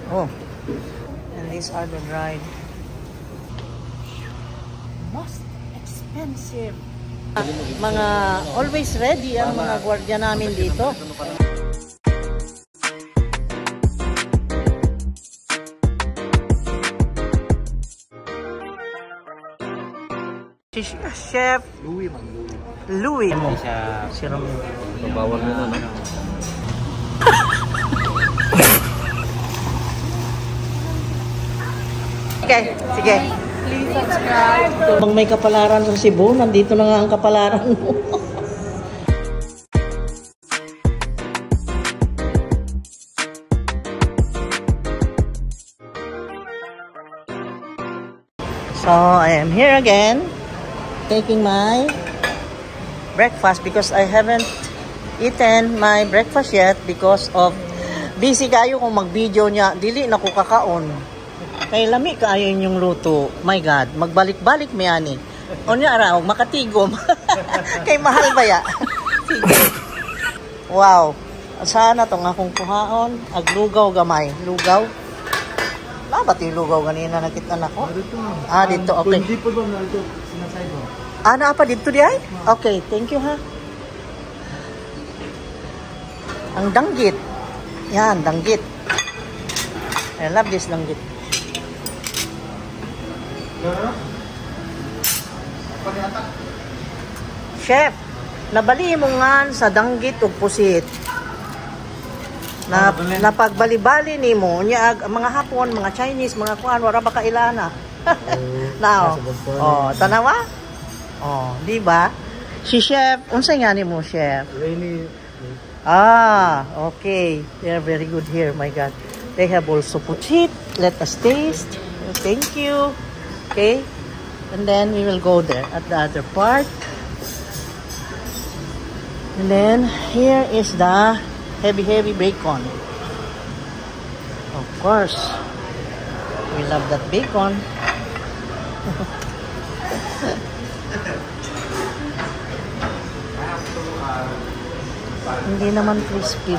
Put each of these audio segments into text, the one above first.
Oh. And these are the dried. Most expensive. Mga always ready ang mga gwardiya namin dito. Chef Louis. Siram. Bawal mo na. Okay, sige. Please subscribe. Kung may kapalaran sa Cebu, nandito na nga ang kapalaran mo. So, I am here again, taking my breakfast because I haven't eaten my breakfast yet because of busy kayo kung mag-video niya. Dili na ko kakaon. Kay lami kaayo yung luto. My God, magbalik-balik may ani. O niya araw, makatigom. Kay mahal ba ya? Sige. Wow. Sana itong akong kuhaon. Aglugaw gamay. Lugaw. Ba't yung lugaw ganina nakita na ko? Dito. Okay. Hindi po ba narito sinasay mo? Na pa dito di ay? Okay, thank you ha. Ang danggit. Yan, danggit. I love this danggit. Chef, nabali mo nga sa danggit ug pusit. Napagbali-bali ni mo niya mga Hapon, mga Chinese, mga kuan wala ba kailana. Now. Tanawa? Di ba? Si Chef, unsay nga ni mo, Chef? Rainy. Okay. They are very good here, my God. They have also pusit. Let us taste. Thank you. Okay. And then we will go there at the other part. And then here is the heavy bacon. Of course. We love that bacon. Hindi naman crispy.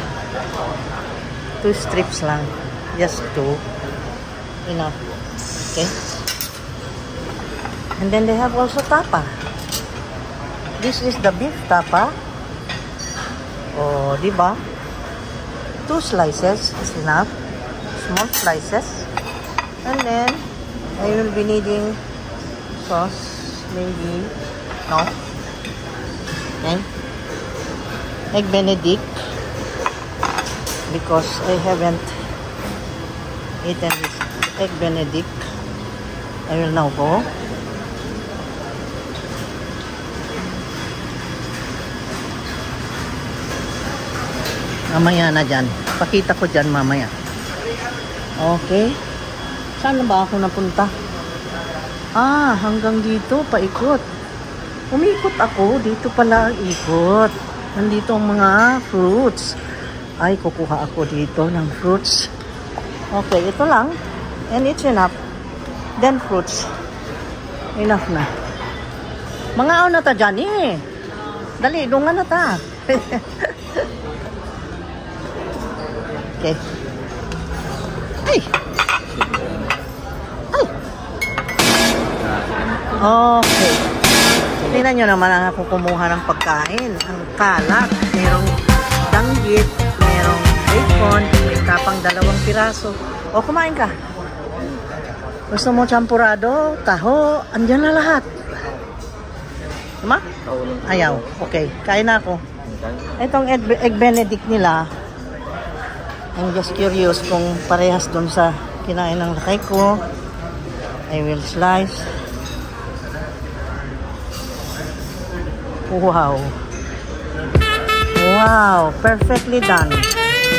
2 strips lang. Just 2. Enough. Okay. And then they have also tapa. This is the beef tapa. Di ba? 2 slices is enough. Small slices. And then I will be needing sauce. Maybe. No. Okay. Egg Benedict. Because I haven't eaten this Egg Benedict. I will now go. Mamaya na dyan. Pakita ko dyan mamaya. Okay. Saan ba ako napunta? Hanggang dito. Paikot. Umikot ako. Dito pala ang ikot. Nandito ang mga fruits. Ay, kukuha ako dito ng fruits. Okay, ito lang. And it's enough. Then fruits. Enough na. Mga na ta dyan eh. Dali, dungan na ta. Okay. Ay! Okay. Tingnan nyo naman ang ako kumuha ng pagkain. Ang kalat. Merong danggit. Merong bacon. May tapang 2 piraso. Kumain ka. Gusto mo champurado? Taho? Andyan na lahat. Tama? Ayaw. Okay. Kain na ako. Itong egg benedict nila. I'm just curious kung parehas dun sa kinain ng lakay ko. I will slice. Wow. Wow. Perfectly done.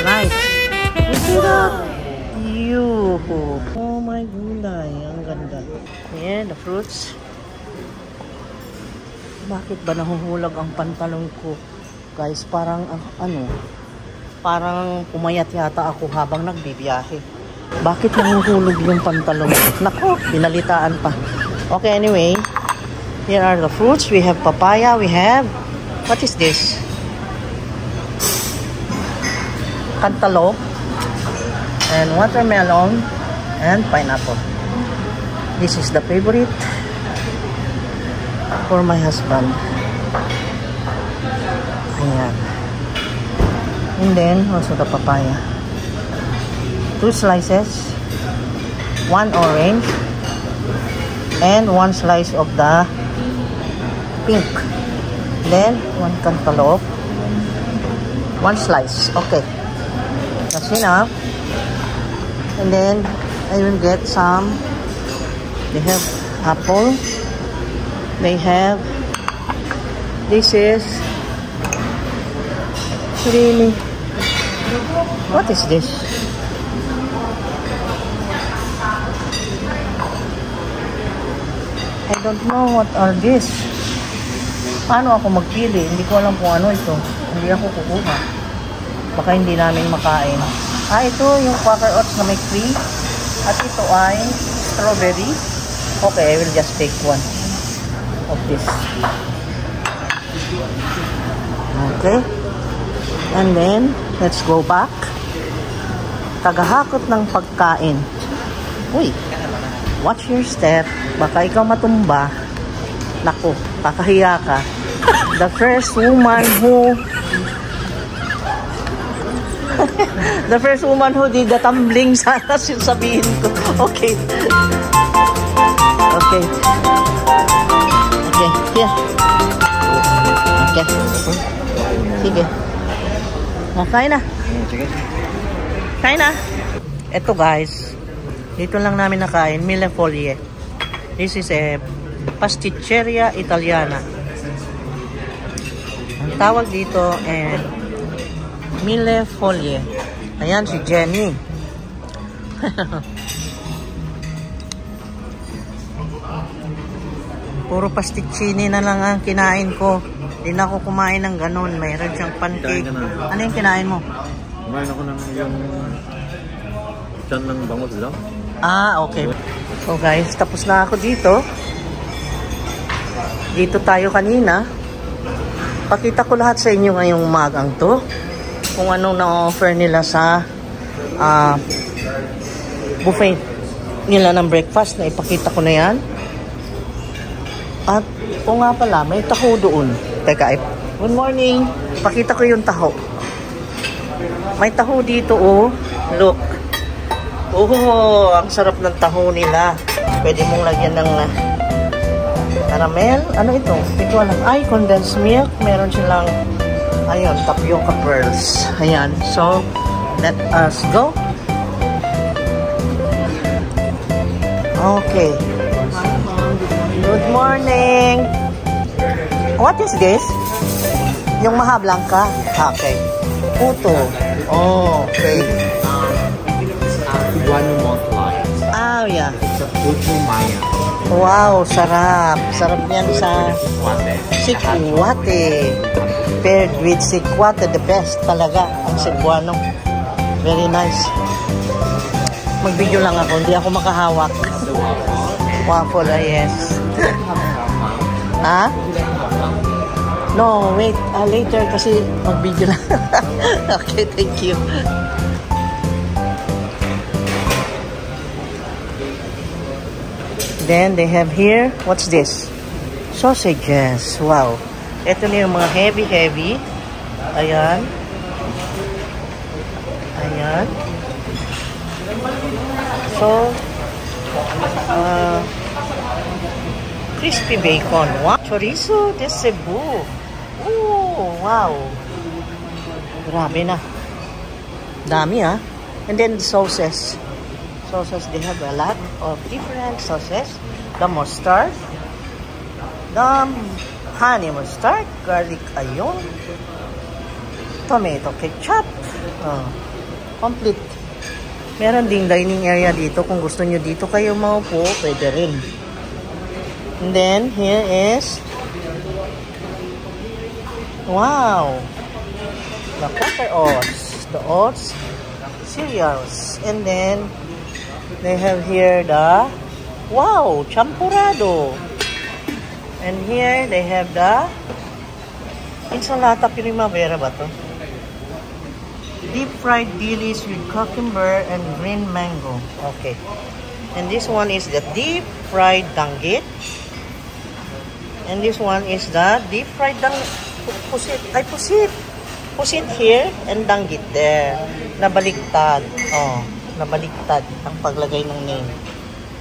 Nice. Look at that. Oh my gulay. Ang ganda. Ayan, the fruits. Bakit ba nahuhulag ang pantalon ko? Guys, parang parang pumayat yata ako habang nagbibiyahe. Bakit nahuhulog yung pantalon? Nako, binalitaan pa. Okay, anyway. Here are the fruits. We have papaya. We have... What is this? Cantaloupe. and watermelon and pineapple. This is the favorite for my husband. Ayan. And then also the papaya. 2 slices, 1 orange, and 1 slice of the pink. Then 1 cantaloupe, 1 slice. Okay, that's enough. And then I will get some. They have apple. They have, this is really, what is this? I don't know what are this. Paano ako magpili? Hindi ko alam kung ano ito. Hindi ako kukuha. Baka hindi namin makain. Ito yung Quaker Oats na may cream. At ito ay strawberry. Okay, I will just take 1 of this. Okay. And then, let's go back. Tagahakot ng pagkain. Uy, watch your step. Baka ikaw matumba. Naku, kakahiya ka. The first woman who the first woman who did the tumbling, sana sabihin ko. Okay. Okay. Okay, here. Okay. Sige. Okay na. Kain na. Ito guys, dito lang namin nakain, Mille Folie. This is a pasticceria italiana. Ang tawag dito Mille Folie. Ayan si Jenny. Puro pasticcini na lang ang kinain ko. Hindi na ako kumain ng ganun. Mayroon siyang pancake. Ano yung kinain mo? Kumain ako ng yung tiyan ng bangus lang. Okay. So guys, tapos na ako dito. Dito tayo kanina. Pakita ko lahat sa inyo ngayong umagang to. Kung anong na-offer nila sa buffet nila ng breakfast. Na ipakita ko na yan. At o nga pala, may taho doon. Teka, good morning. Ipakita ko yung taho. May taho dito, oh. Look. Oh, ang sarap ng taho nila. Pwede mong lagyan ng caramel. Ano ito? Ito alam. Ay, condensed milk. Meron silang, ayun, tapioca pearls. Ayan. So, let us go. Okay. Good morning. What is this? Yung mahablang ka? Okay. Puto. Oh, okay. Cebuano malt light. Yeah. It's a puto maya. Wow, sarap. Sarap yan sa sikwate. Paired with sikwate, the best talaga ang Cebuano. Very nice. Mag-video lang ako, hindi ako makahawak. Waffle, yes. Ha? No, wait. Later kasi mag-video lang. Okay, thank you. Then they have here, what's this? Sausages. Wow. Ito na yung mga heavy. Ayan. Ayan. So, crispy bacon. Wow. Chorizo de Cebu. Oh, wow. Grabe na. Dami And then the sauces. They have a lot of different sauces. The mustard. The honey mustard. Garlic ayon. Tomato ketchup. Complete. Meron ding dining area dito. Kung gusto nyo dito kayo maupo, pwede rin. And then, here is, wow, the Quaker Oats, the oats, cereals. And then, they have here the, wow, champurrado. And here, they have the, insalata primavera ba to? Deep fried dilis with cucumber and green mango. Okay. And this one is the deep fried danggit. And this one is the deep fried pusit. Ay, pusit. Pusit here and danggit there. Nabaliktad. Oh, nabaliktad ang paglagay ng name.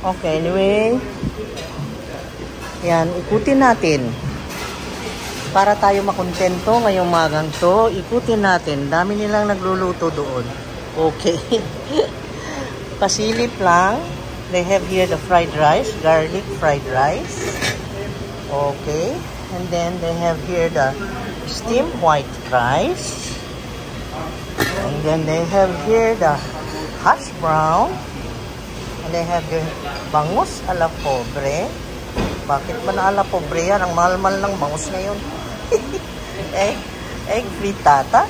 Okay, anyway. Yan, ikutin natin. Para tayo makontento ngayong magang to, ikutin natin. Dami nilang nagluluto doon. Okay. Pasilip lang. They have here the fried rice, garlic fried rice. Okay. And then they have here the steamed white rice. And then they have here the hash brown. And they have the bangus a la pobre. Bakit ba na a la pobre yan? Ang mahal-mahal ng bangus ngayon. egg frittata.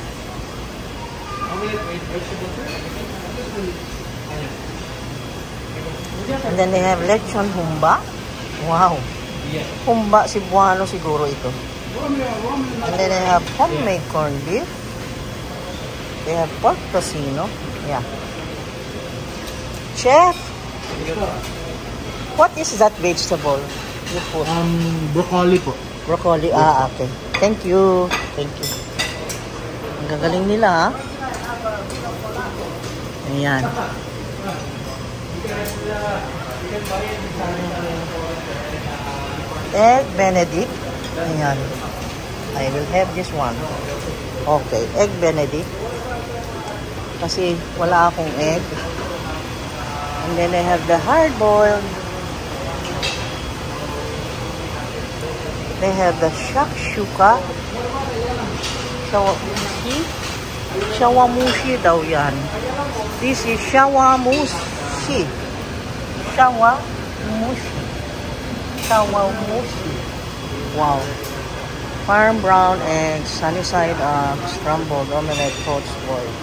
And then they have lechon humba. Wow. Humba Cebuano siguro ito. And then they have homemade corned beef. They have pork tocino. Yeah. Chef, what is that vegetable you put? Broccoli po. Broccoli. Ah, okay. Thank you. Thank you. Ang gagaling nila, ha? Ayan. Egg Benedict. Ayan. I will have this one. Okay. Egg Benedict. Kasi wala akong egg. And then I have the hard-boiled. They have the shakshuka. Shawamushi daw yan. This is shawamushi. Shawamushi. Shawamushi. Wow. Farm brown eggs, sunny side up, scrambled omelette, poached boiled.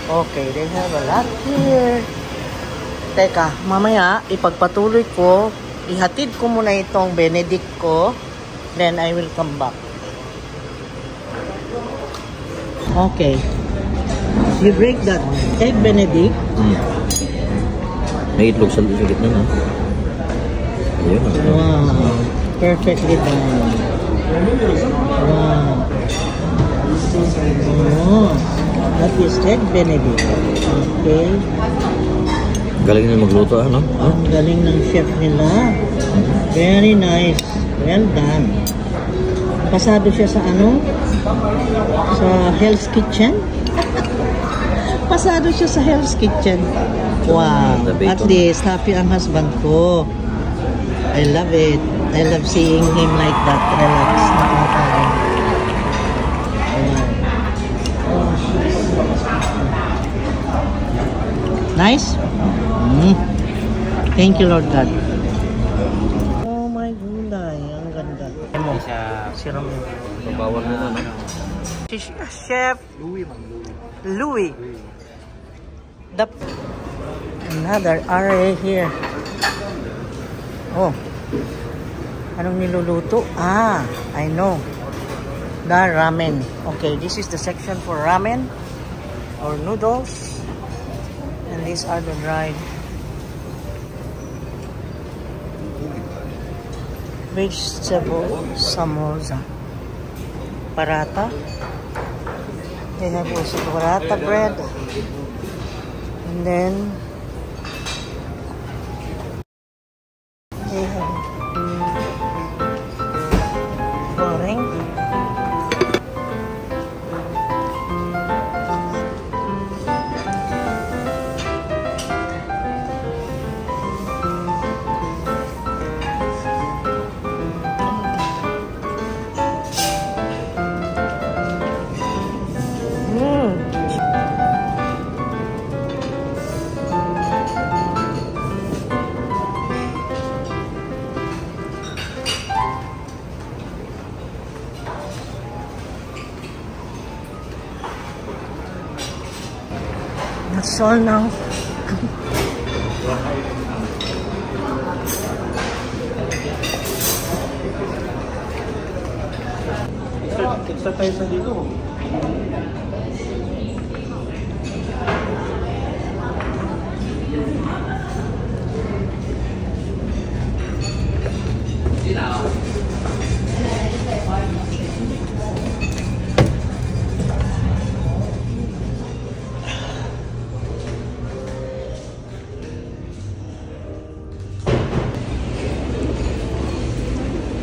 Okay, they have a lot here. Teka, mamaya ipagpatuloy ko. Ihatid ko muna itong Benedict ko. Then I will come back. Okay. You break that egg Benedict. May itlog sa gitna na. Ayun. Wow. Perfectly done. Wow. Oh, that is egg Benedict. Okay. Galing na magluto, ano? Ang galing ng chef nila. Very nice. Well done. Pasado siya sa ano? Sa Hell's Kitchen? Pasado siya sa Hell's Kitchen. Wow. At least, happy ang husband ko. I love it. I love seeing him like that. Relax. Wow. Nice? Thank you, Lord God. Oh my gulay. Ang ganda. Siram yun. Bawal na na. Chef Louis. Another RA here. Oh. Anong niluluto? Ah, I know. The ramen. Okay, this is the section for ramen or noodles. And these are the dried vegetable samosa. Paratha. They have also paratha bread. And then they have goreng. That's all now. Extra tayo sa dito.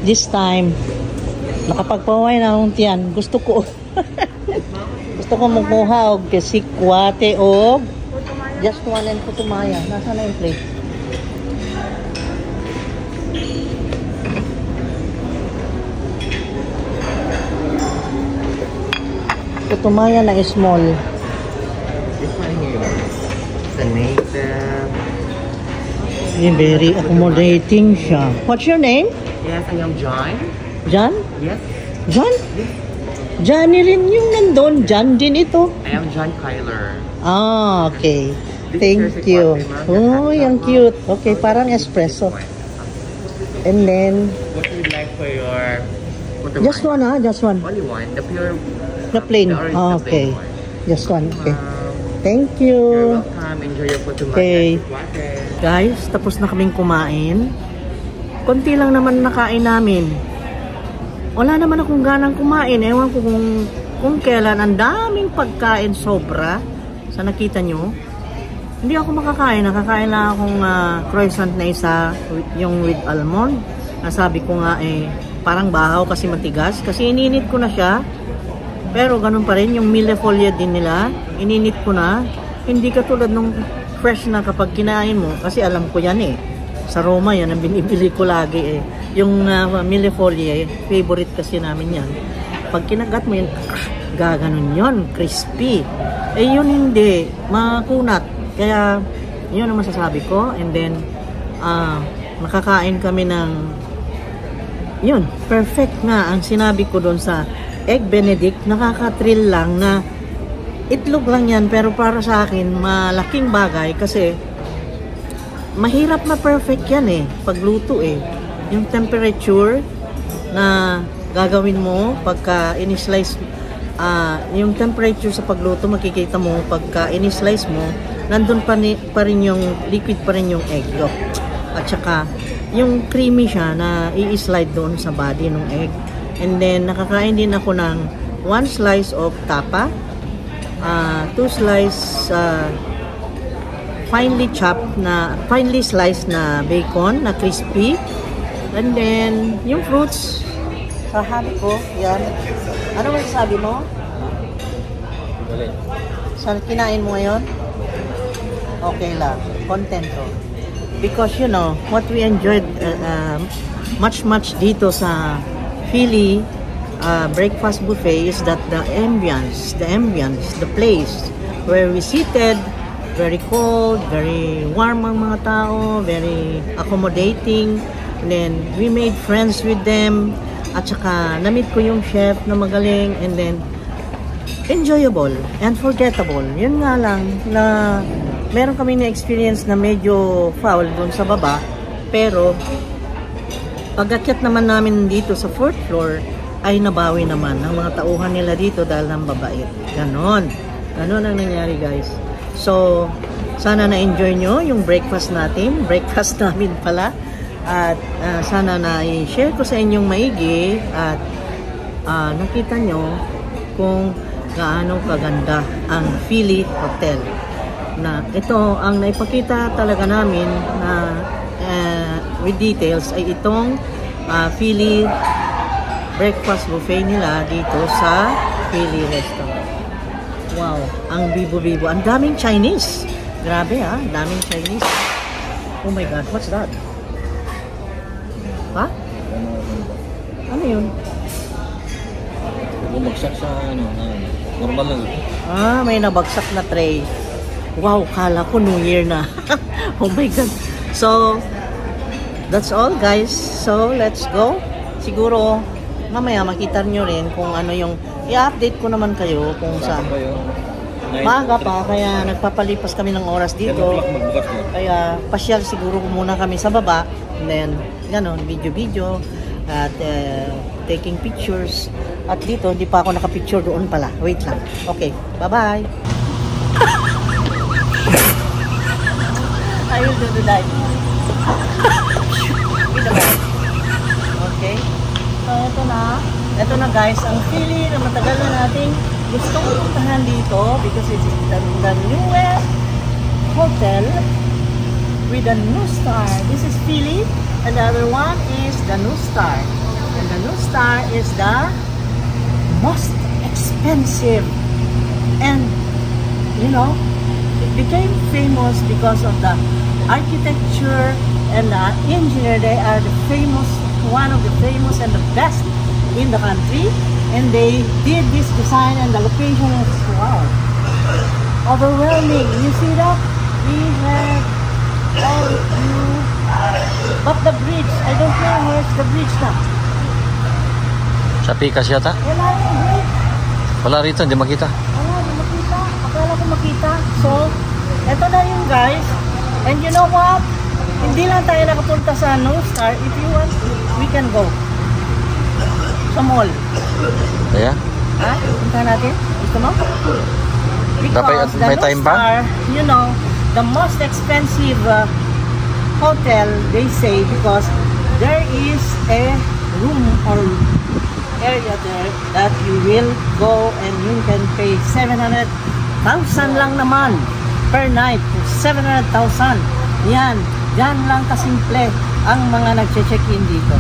this time, nakapagpaway na akong tiyan. Gusto ko. Gusto ko magmuha og kesikwate o just one and putumaya. Nasaan na yung plate? Putumaya na small. This one here, it's a native. Very accommodating siya. What's your name? Yes, I am John. John? Yes. John? Johnny rin yung nandun. John din ito. I am John Kyler. Ah, okay. Thank you. Oh, yung cute. Okay, parang espresso. And then, What would you like for your... just one just one. Only one, the pure... The plain. The orange, Oh, the okay. plain one. Just one. Okay. Thank You're you. welcome. Enjoy your putumaya. Okay. Water. Guys, tapos na kaming kumain. Konti lang naman nakain namin. Wala naman akong ganang kumain. Ewan ko kung kailan. Ang daming pagkain sobra. Sa nakita nyo. Hindi ako makakain. Nakakain lang akong croissant na isa. Yung with almond. Nasabi ko nga parang bahaw kasi matigas. Kasi ininit ko na siya. Pero ganun pa rin. Yung mille-folie din nila. Ininit ko na. Hindi katulad nung fresh na kapag kinain mo. Kasi alam ko yan Sa Roma yan ang binibili ko lagi Yung mille-folie, favorite kasi namin yan. Pag kinagat mo yun, gaganon yun, crispy. Yun hindi, makunat. Kaya, yun ang masasabi ko. And then, nakakain kami ng, yun, perfect nga ang sinabi ko doon sa Egg Benedict. Nakaka-thrill lang na itlog lang yan, pero para sa akin, malaking bagay kasi mahirap na perfect yan pagluto Yung temperature na gagawin mo pagka in-slice, yung temperature sa pagluto makikita mo pagka in-slice mo, nandun pa rin yung liquid pa rin yung egg yolk. At saka yung creamy siya na i-slide doon sa body ng egg. And then nakakain din ako ng 1 slice of tapa, 2 slice finely sliced na bacon na crispy. And then, yung fruits, sahabi ko, yan. Ano masasabi mo? Saan kinain mo ngayon? Okay lang. Contento. Because, you know, what we enjoyed much dito sa Philly breakfast buffet is that the ambience, the place where we seated, very cold, very warm ang mga tao, very accommodating. And then, we made friends with them. At saka, na-meet ko yung chef na magaling. And then, enjoyable and forgettable. Yun nga lang, na meron kami na-experience na medyo foul doon sa baba. Pero, pag-akyat naman namin dito sa 4th floor, ay nabawi naman ang mga tauhan nila dito dahil ng babait. Ganon. Ganon ang nangyari, guys. So, sana na-enjoy nyo yung breakfast natin. Breakfast namin pala. At sana na i-share ko sa inyong maigi at nakita nyo kung gaano kaganda ang Philly Hotel. Na ito ang naipakita talaga namin na with details ay itong Philly breakfast buffet nila dito sa Philly Restaurant. Wow, ang bibo-bibo. Ang daming Chinese. Grabe ang daming Chinese. Oh my God, what's that? Ha? Ano yun? Bumagsak sa normal lang. May nabagsak na tray. Wow, kala ko New Year na. Oh my God. So, that's all guys. So, let's go. Siguro, mamaya makita nyo rin kung ano yung i-update ko naman kayo kung saan. Maaga pa, kaya nagpapalipas kami ng oras dito. Kaya pasyal siguro muna kami sa baba. And then, gano'n, video-video. At taking pictures. At dito, hindi pa ako nakapicture doon pala. Wait lang. Okay, bye-bye. I will do that. Okay. So, ito na. Ito na guys, ang Philly na matagal na nating gustong puntahan dito because it's the newest hotel with a new star. This is Philly and the other one is the new star. And the New Star is the most expensive. And, you know, it became famous because of the architecture and the engineer. They are the famous, one of the famous and the best in the country. And they did this design, and the location is, wow, overwhelming. You see that? We have all view. But the bridge, I don't know where's the bridge now. Sa Pikas yata? Wala yung bridge. Wala rito, hindi makita. Wala, hindi makita. Akala ko makita. So, eto na yun guys. And you know what? Hindi lang tayo nakapunta sa New Star. If you want, we can go sa mall. Kaya? Ha? Punta natin? Gusto mo? Dapat Because may the time New ba? Star, you know, the most expensive hotel, they say, because there is a room or area there that you will go and you can pay 700,000 lang naman per night. 700,000. Yan. Yan lang kasimple ang mga nag-check-in dito.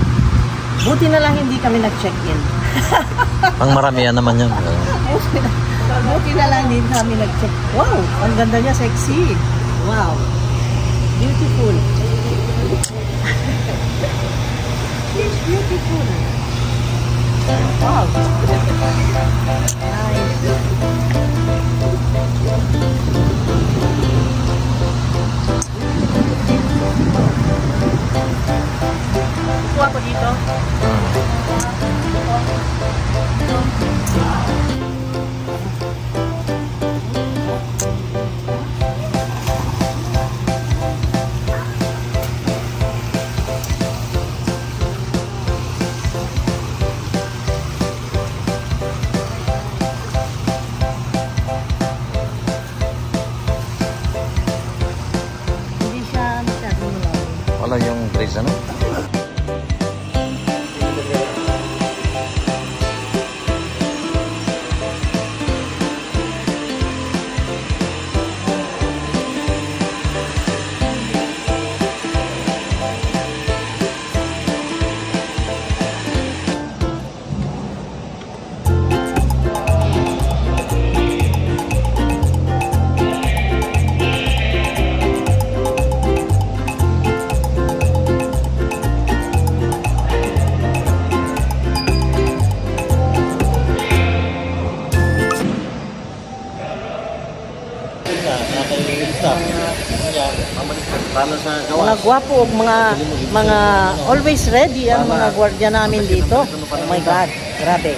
Buti na lang hindi kami nag-check-in. Pang maramihan naman yan. Buti na lang din kami nag-check. Wow! Ang ganda niya, sexy. Wow! Beautiful. It's beautiful. Wow! Nice. Kuha ko dito. Hindi siya masyadong malalim. Wala yung bridge ano? Mga gwapo, mga always ready ang mga gwardiya namin dito. Oh my God, grabe.